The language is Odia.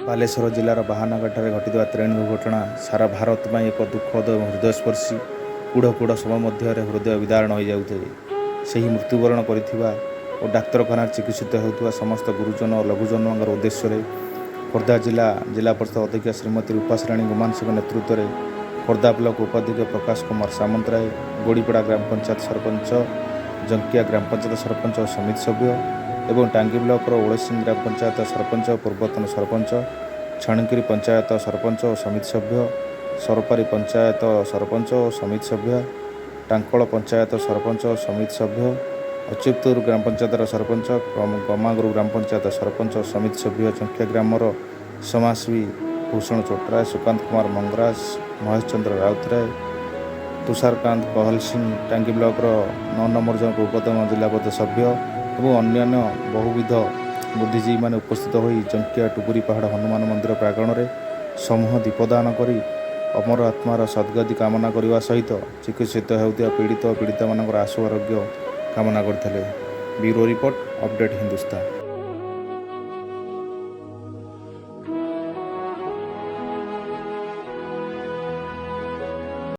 ବାଲେଶ୍ୱର ଜିଲ୍ଲାର ବାହାନଗାଠାରେ ଘଟିଥିବା ଟ୍ରେନ୍ ଦୁର୍ଘଟଣା ସାରା ଭାରତ ପାଇଁ ଏକ ଦୁଃଖଦ ଏବଂ ହୃଦୟସ୍ପର୍ଶୀ। କୁଢ଼ କୁଢ଼ ଶବ ମଧ୍ୟରେ ହୃଦୟ ବିଦାରଣ ହୋଇଯାଉଥାଏ। ସେହି ମୃତ୍ୟୁବରଣ କରିଥିବା ଓ ଡାକ୍ତରଖାନାରେ ଚିକିତ୍ସିତ ହେଉଥିବା ସମସ୍ତ ଗୁରୁଜନ ଓ ଲଘୁଜନଙ୍କର ଉଦ୍ଦେଶ୍ୟରେ ଖୋର୍ଦ୍ଧା ଜିଲ୍ଲା ଜିଲ୍ଲା ପରିଷଦ ଅଧ୍ୟକ୍ଷା ଶ୍ରୀମତୀ ରୂପାଶ୍ରାଣୀ ଗୁମାନସିଂଙ୍କ ନେତୃତ୍ୱରେ ଖୋର୍ଦ୍ଧା ବ୍ଲକ ଉପାଧ୍ୟକ୍ଷ ପ୍ରକାଶ କୁମାର ସାମନ୍ତରାୟ, ଗୋଡ଼ିପଡ଼ା ଗ୍ରାମ ପଞ୍ଚାୟତ ସରପଞ୍ଚ, ଜଙ୍କିଆ ଗ୍ରାମ ପଞ୍ଚାୟତ ସରପଞ୍ଚ ଓ ସମିତି ସଭ୍ୟ ଏବଂ ଟାଙ୍ଗୀ ବ୍ଲକର ଓଳସିଂ ଗ୍ରାମ ପଞ୍ଚାୟତ ସରପଞ୍ଚ, ପୂର୍ବତନ ସରପଞ୍ଚ, ଛଣକିରି ପଞ୍ଚାୟତ ସରପଞ୍ଚ ଓ ସମିତି ସଭ୍ୟ, ସରପାରୀ ପଞ୍ଚାୟତ ସରପଞ୍ଚ ଓ ସମିତି ସଭ୍ୟ, ଟାଙ୍କଳ ପଞ୍ଚାୟତ ସରପଞ୍ଚ ଓ ସମିତି ସଭ୍ୟ, ଅଚ୍ୟୁତପୁର ଗ୍ରାମ ପଞ୍ଚାୟତର ସରପଞ୍ଚ, ଗମାଗୁରୁ ଗ୍ରାମ ପଞ୍ଚାୟତ ସରପଞ୍ଚ ଓ ସମିତି ସଭ୍ୟ, ଜଙ୍କିଆ ଗ୍ରାମର ସମାଜସେବୀ ଭୂଷଣ ଚୋଟରାୟ, ସୁକାନ୍ତ କୁମାର ମଙ୍ଗରାଜ, ମହେଶ ଚନ୍ଦ୍ର ରାଉତରାୟ, ତୁଷାରକାନ୍ତ କହଲ ସିଂ, ଟାଙ୍ଗୀ ବ୍ଲକର 9 ନମ୍ବର ଜଣ ପୂର୍ବତନ ଜିଲ୍ଲା ପରିଷଦ ସଭ୍ୟ ଏବଂ ଅନ୍ୟାନ୍ୟ ବହୁବିଧ ବୁଦ୍ଧିଜୀବୀମାନେ ଉପସ୍ଥିତ ହୋଇ ଜଙ୍କିଆ ଟୁବୁରି ପାହାଡ଼ ହନୁମାନ ମନ୍ଦିର ପ୍ରାଙ୍ଗଣରେ ସମୂହ ଦୀପଦାନ କରି ଅମର ଆତ୍ମାର ସଦ୍ଗତି କାମନା କରିବା ସହିତ ଚିକିତ୍ସିତ ହେଉଥିବା ପୀଡ଼ିତ ଓ ପୀଡ଼ିତାମାନଙ୍କର ଆଶୁ ଆରୋଗ୍ୟ କାମନା କରିଥିଲେ। Bureau report, update Hindustan.